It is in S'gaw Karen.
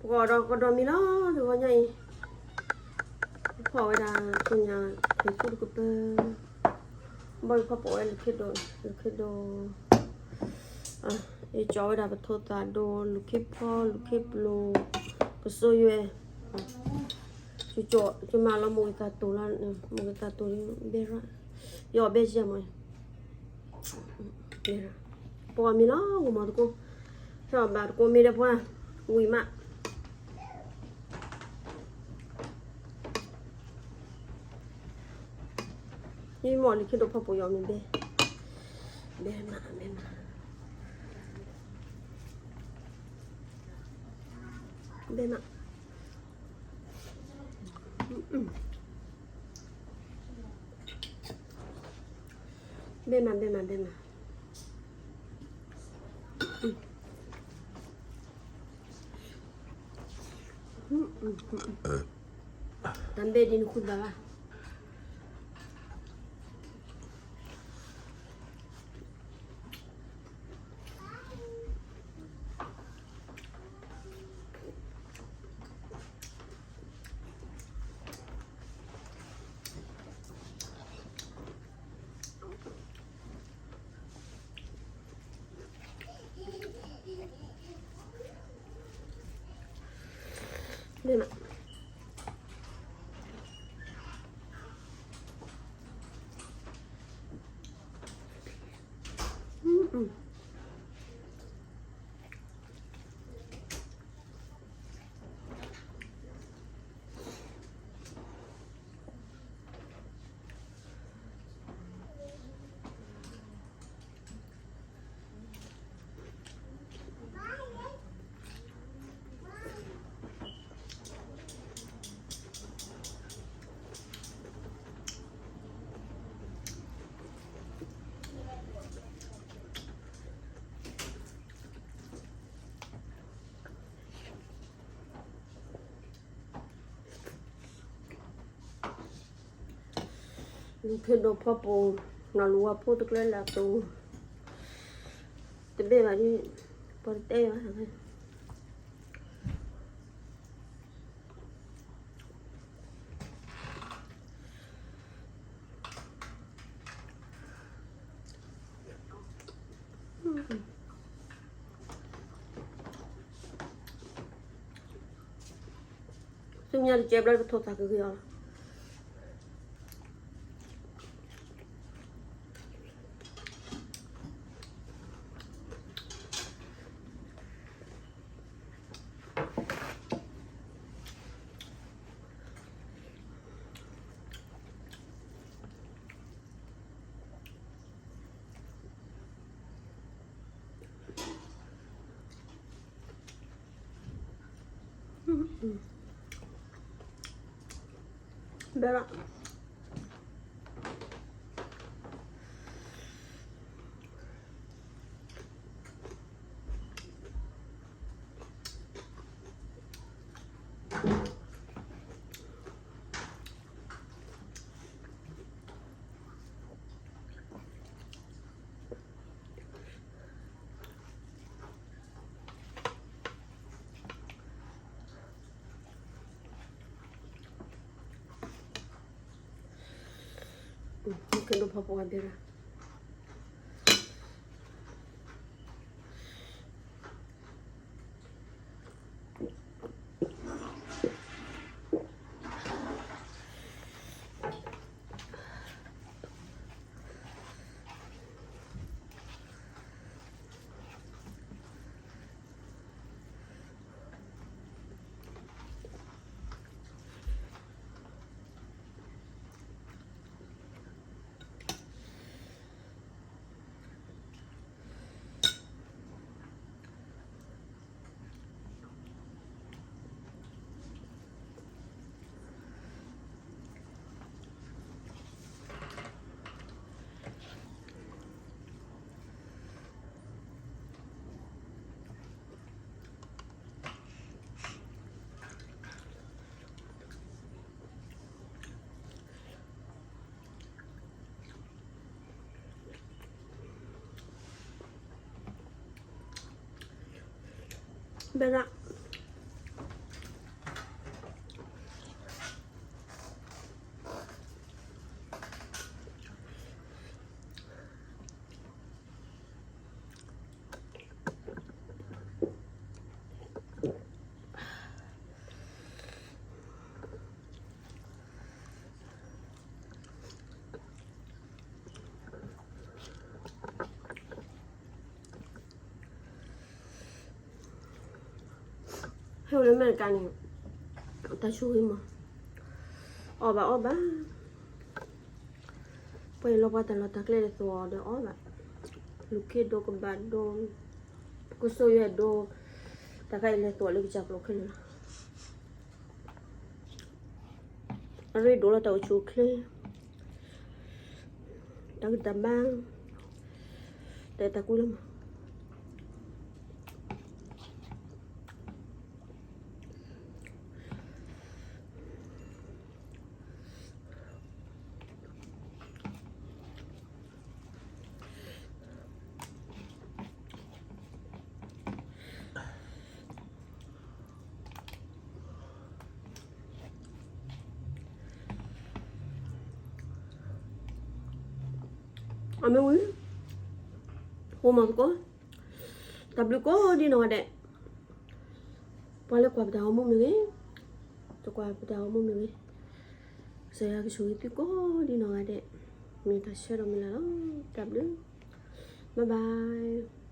ဂီၤဒီးကဒီးမံၤလီၤ တဂီၤညါအံၤ, ဖီၣ်ဝဲဒၣ် ကိညါ ဖံးသူၣ်တကပၢၢ်, ဘီၣ်ယဖီၣ်ပိာ်ဝဲ လူၤခ့ဒိၣ် လူၤခ့ဒိၣ်, ယကၠီဝဲဒၣ်ပထိသၣ်ဒိၣ် လူၤခ့ဖီ လူၤခ့ပျိၤ, ကစိယွဲၢ်, ကၠီ ကၠီမၤလီၤ မိၢ်ဂ့ၤသးတိၤလီၤ, မိၢ်ဂ့ၤသးတိၤ ဘဲရၣ်, ယအီၣ်ဘဲယဲၢ်မး ပှၤမံၤလီၤ ဂီၤမးတကိး, ဟဲအီၣ်ဘၣ်တကိးမ့ၢ်ဒီးပှၤ, ဝံၤမး, ယမ့ၢ်လူၤခ့ဒိၣ်ဖီၣ်ပိာ်ယီၤမ့ၢ်ဘဲ, ဘဲမး ဘဲမး, ဘဲမး, ဘဲမး ဘဲမး ဘဲမး, တၢ်ဘဲဒ်နဃုသးဘၣ်. လူၤခ့ဒိၣ်ဖီၣ်ပိာ်, နီၢ်လူၤဝါဖိတကျဲလၢအသိး, တဘ့ၣ်ဘၣ်ဒ်, ပှၤတတဲဘၣ်. ဆူညါတကဲဘျီပထိသၣ်ကဂ့ၤအီၤလီၤ. ဘဲလီၤ. ကဲဒိၣ်ဖီၣ်ပိာ်ဝဲဒၣ်. ဘဲဒၣ်. ဟဲအိၣ်လၢအမဲရကၤန့ၣ် တၢ်ဆိၣ်ဂ့ၤမး, အီၣ်ဘၣ်အီၣ်ဘၣ်, ပှၤအံၤလီၤပှၤတၢ်လီၢ်တၢ်ကျဲဒီးသိးအီၤဒီးအီၣ်ဘၣ်, လူၤခ့ဒိကဘၣ်ဒိ, ကစိယဲၢ်ဒိ, တၢ်ခါအံၤလဲၤသိးလၢကစၢ်ကျိၤခဲလၢာ်လီၤ. အရ့ဒိၣ်လီၤတၢ်အိၣ်ဆူၣ်အိၣ်ချ့, တၢ်ဂံၢ်တၢ်ဘါ, တၢ်အဲၣ်တၢ်ကွံလီၤမး. အမ့ၢ်ဝံၤ, ဟိမၤသကိး, တၢ်ဘျုးကိးဒံနီၢ်ဂၤဒဲး, ပှၤလၢကွၢ်ပတၢ်ဂီၤမူမ့ၢ်ဂ့ၤ, တကွၢ်ပတၢ်ဂီၤမူမ့ၢ်ဂ့ၤ, ကစၢ်ယွၤကဆိၣ်ဂ့ၤသုကိးဒံနီၢ်ဂၤဒဲး, မ့ၢ်တၢ်ဆၢဒီးမုၢ်လၢ်လီၤ. တၢ်ဘျုး, bye bye.